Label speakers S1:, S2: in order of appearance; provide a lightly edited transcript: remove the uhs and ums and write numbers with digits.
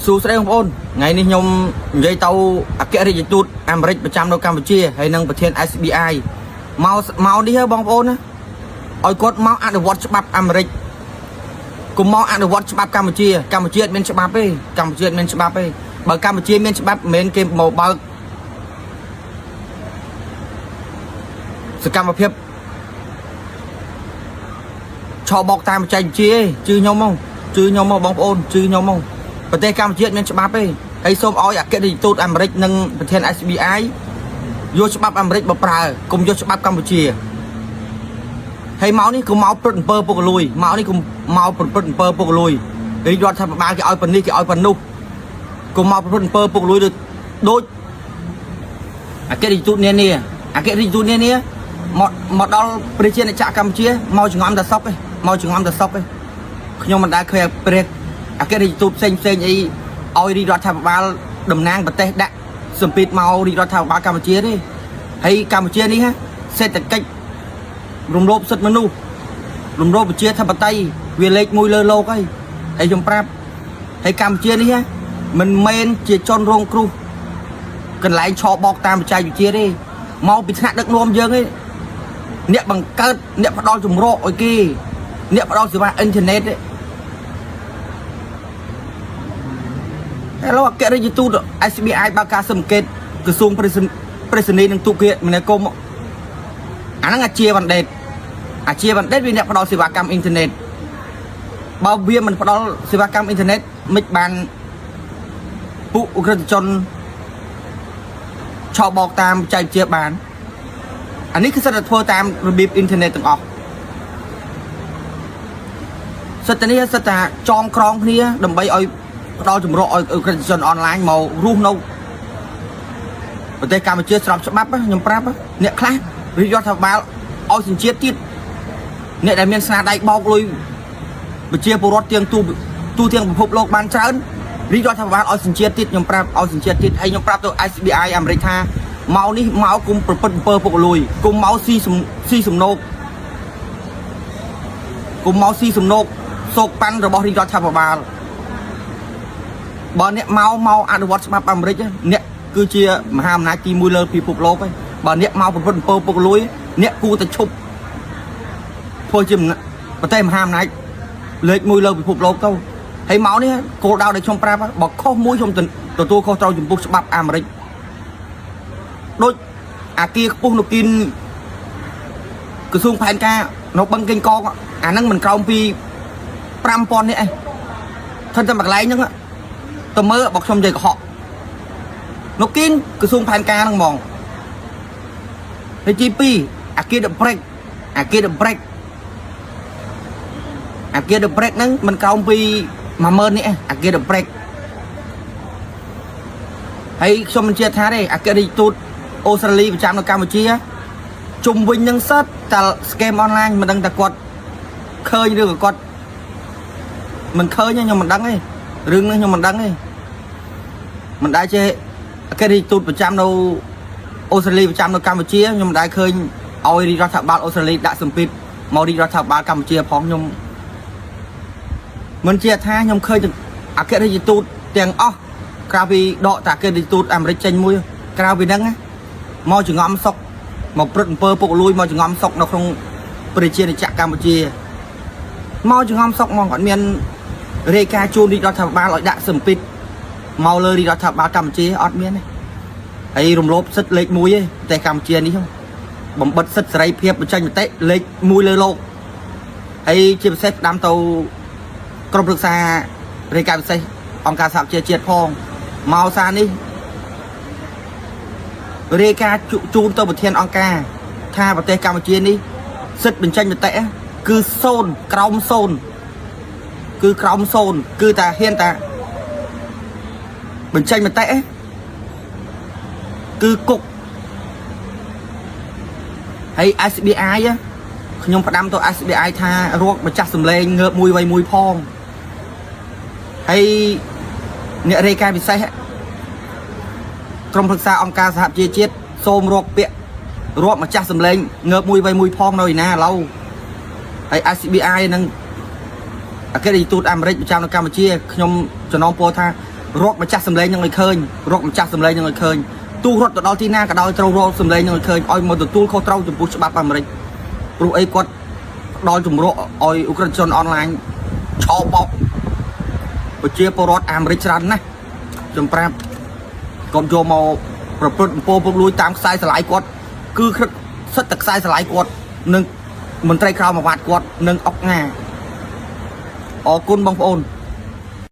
S1: សួស្តីបងប្អូនថ្ងៃនេះខ្ញុំនិយាយទៅអគ្គរដ្ឋទូតអាមេរិកប្រចាំនៅកម្ពុជាហើយនិងប្រធាន SBI មកមកនេះហ៎បងប្អូនណាឲ្យគាត់មកអនុវត្តច្បាប់អាមេរិកកុំមកអនុវត្តច្បាប់កម្ពុជាកម្ពុជាអត់មានច្បាប់ទេកម្ពុជាអត់មានច្បាប់ទេបើកម្ពុជាមានច្បាប់មិនមែនគេមកបើកសកម្មភាពឆោបោកតាមបច្ចេកវិទ្យាទេជឿខ្ញុំមកជឿខ្ញុំមកបងប្អូនជឿខ្ញុំមកប្រទេសកម្ពុជាអត់មានច្បាប់ទេហើយសូមឲ្យអគ្គរដ្ឋទូតអាមេរិកនិងប្រធាន SBI យកច្បាប់អាមេរិកមកប្រើកុំយកច្បាប់កម្ពុជាហើយមកនេះក៏មកព្រឹត្តអំពើពុករលួយមកនេះក៏មកប្រព្រឹត្តអំពើពុករលួយរាជរដ្ឋាភិបាលគេឲ្យប៉ុណ្នេះគេឲ្យប៉ុណ្នោះកុំមកប្រព្រឹត្តអំពើពុករលួយដូចដូចអគ្គរដ្ឋទូតនានាអគ្គរដ្ឋទូតនានាមកមកដល់ប្រជាណាចក្រកម្ពុជាមកចងំតែសុកឯងមកចងំតែសុកឯងខ្ញុំមិនដែលឃើញព្រះអគ្គរដ្ឋទូតផ្សេងផ្សេងអីឲ្យរាជរដ្ឋាភិបាលតំណាងប្រទេសដាក់សម្ពាធមករាជរដ្ឋាភិបាលកម្ពុជាទេហើយកម្ពុជានេះហ៎សេដ្ឋកិច្ចរំលោភសិទ្ធិមនុស្សរំលោភប្រជាធិបតេយ្យវាលេខមួយលើលោកហើយហើយខ្ញុំប្រាប់ហើយកម្ពុជានេះហ៎មិនមែនជាជនរងគ្រោះកន្លែងឆបោកតាមបច្ចេកវិទ្យាទេមកពីថ្នាក់ដឹកនាំយើងឯងអ្នកបង្កើតអ្នកផ្ដល់ជំរកឲ្យគេអ្នកផ្ដល់សេវាអ៊ីនធឺណិតទេឥឡូវអគ្គរដ្ឋទូត SBI បើកការសង្កេតក្រសួងប្រសិនប្រសិនីនិងទូគមនាគមន៍អាហ្នឹងអាជាបណ្ឌិតអាជាបណ្ឌិតវាអ្នកផ្ដល់សេវាកម្មអ៊ីនធឺណិតបើវាមិនផ្ដល់សេវាកម្មអ៊ីនធឺណិតមិនបានពួកឧក្រិដ្ឋជនឆោបោកតាមបច្ចេកវិទ្យាបានអានេះគឺសិតតែធ្វើតាមរបៀបអ៊ីនធឺណិតទាំងអស់សិតតែនេះសិតតែចងក្រងគ្នាដើម្បីឲ្យផ្ដល់ជំរកឲ្យឧក្រិដ្ឋជនអនឡាញមករស់នៅប្រទេសកម្ពុជាស្របច្បាប់ណាខ្ញុំប្រាប់ណាអ្នកខ្លះរាជរដ្ឋាភិបាលឲ្យសញ្ជាតិទៀតអ្នកដែលមានស្នាដៃបោកលុយប្រជាពលរដ្ឋទៀងទូទូទាំងពិភពលោកបានច្រើនរាជរដ្ឋាភិបាលឲ្យសញ្ជាតិទៀតខ្ញុំប្រាប់ឲ្យសញ្ជាតិទៀតហើយខ្ញុំប្រាប់ទៅ SBI អាមេរិកថាមកនេះមកគុំប្រព្រឹត្តអំពើពុករលួយគុំមកស៊ីសំស៊ីសំណោកគុំមកស៊ីសំណោកសោកប៉ាន់របស់រាជរដ្ឋាភិបាល បើអ្នកមកមកអនុវត្តច្បាប់អាមេរិកអ្នកគឺជាមហាអំណាចទី1លើពិភពលោកហើយបើអ្នកមកប្រព្រឹត្តអំពើពុករលួយអ្នកគួរតែឈប់ធ្វើជាប្រទេសមហាអំណាចលេខ1លើពិភពលោកទៅហើយមកនេះគោលដៅដែលខ្ញុំប្រាប់បើខុសមួយខ្ញុំទទួលខុសត្រូវចំពោះច្បាប់អាមេរិកដូចអាគារខ្ពស់នៅគិនក្រសួងផែនការនៅបឹងកេងកងអាហ្នឹងមិនក្រោមពី5000នេះឯងថិតតែមួយកន្លែងហ្នឹង ទៅមើលបើខ្ញុំនិយាយកុហកនៅគៀនក្រសួងផែនការហ្នឹងហ្មងហើយទី2អាគារ The Break អាគារ The Break អាគារ The Break ហ្នឹងមិនក្រោមពី10000នេះឯងអាគារ The Break ហើយខ្ញុំមិនជឿថាទេអគ្គរដ្ឋទូតអូស្ត្រាលីប្រចាំនៅកម្ពុជាជុំវិញនឹងសិតតែ scam online មិនដឹងតែគាត់ឃើញឬក៏គាត់មិនឃើញទេខ្ញុំមិនដឹងទេរឿងនេះខ្ញុំមិនដឹងទេ មិនដែលចេះអគ្គរដ្ឋទូតប្រចាំនៅអូស្ត្រាលីប្រចាំនៅកម្ពុជាខ្ញុំមិនដែលឃើញឲ្យរាជរដ្ឋាភិបាលអូស្ត្រាលីដាក់សម្ពាធមករាជរដ្ឋាភិបាលកម្ពុជាផងខ្ញុំមិនជាថាខ្ញុំឃើញអគ្គរដ្ឋទូតទាំងអស់ក្រៅពីដកតែអគ្គរដ្ឋទូតអាមេរិកចេញមួយក្រៅពីហ្នឹងណាមកចងំសុកមកព្រឹត្តអំពើពុករលួយមកចងំសុកនៅក្នុងប្រជាណាចក្រកម្ពុជាមកចងំសុកមកអត់មានរាយការណ៍ជូនរាជរដ្ឋាភិបាលឲ្យដាក់សម្ពាធ មកលើរាជរដ្ឋាភិបាលកម្ពុជាអត់មានទេហើយរំលោភសិទ្ធិលេខ1ទេប្រទេសកម្ពុជានេះហ្នឹងបំបិតសិទ្ធិសេរីភាពបញ្ចេញមតិលេខ1លើលោកហើយជាពិសេសផ្ដាំទៅក្រុមប្រឹក្សារាយការណ៍ពិសេសអង្គការសហប្រជាជាតិផងមកសារនេះរាយការណ៍ជូនទៅប្រធានអង្គការថាប្រទេសកម្ពុជានេះសិទ្ធិបញ្ចេញមតិគឺសូន្យក្រោមសូន្យគឺក្រោមសូន្យគឺតែហ៊ានតែ បញ្ចេញមតិគឺគុកហើយ SBI ខ្ញុំផ្ដាំទៅ SBI ថារកម្ចាស់សម្លេងងើបមួយវ័យមួយផងហើយអ្នករាយការណ៍ពិសេសក្រុមប្រឹក្សាអង្គការសហប្រជាជាតិសូមរកពាក្យរកម្ចាស់សម្លេងងើបមួយវ័យមួយផងនៅឯណាឥឡូវហើយ SBI និងអគ្គរដ្ឋទូតអាមេរិកប្រចាំនៅកម្ពុជាខ្ញុំចំណងពោថា រកម្ចាស់សម្លេងនឹងឲ្យឃើញរកម្ចាស់សម្លេងនឹងឲ្យឃើញទូរត់ទៅដល់ទីណាក៏ដោយត្រូវរកសម្លេងនឹងឲ្យឃើញឲ្យមកទទួលខុសត្រូវចំពោះច្បាប់អាមេរិកព្រោះអីគាត់ផ្ដល់ជំរកឲ្យឧក្រិដ្ឋជនអនឡាញឆោបោកប្រជាពលរដ្ឋអាមេរិកច្រើនណាស់ខ្ញុំប្រាប់គាត់យកមកប្រព្រឹត្តអំពើពុករលួយតាមខ្សែស្រឡាយគាត់គឺខិតសិតតែខ្សែស្រឡាយគាត់និងមន្ត្រីក្រៅមកវត្តគាត់និងអុកញ៉ាអរគុណបងប្អូន។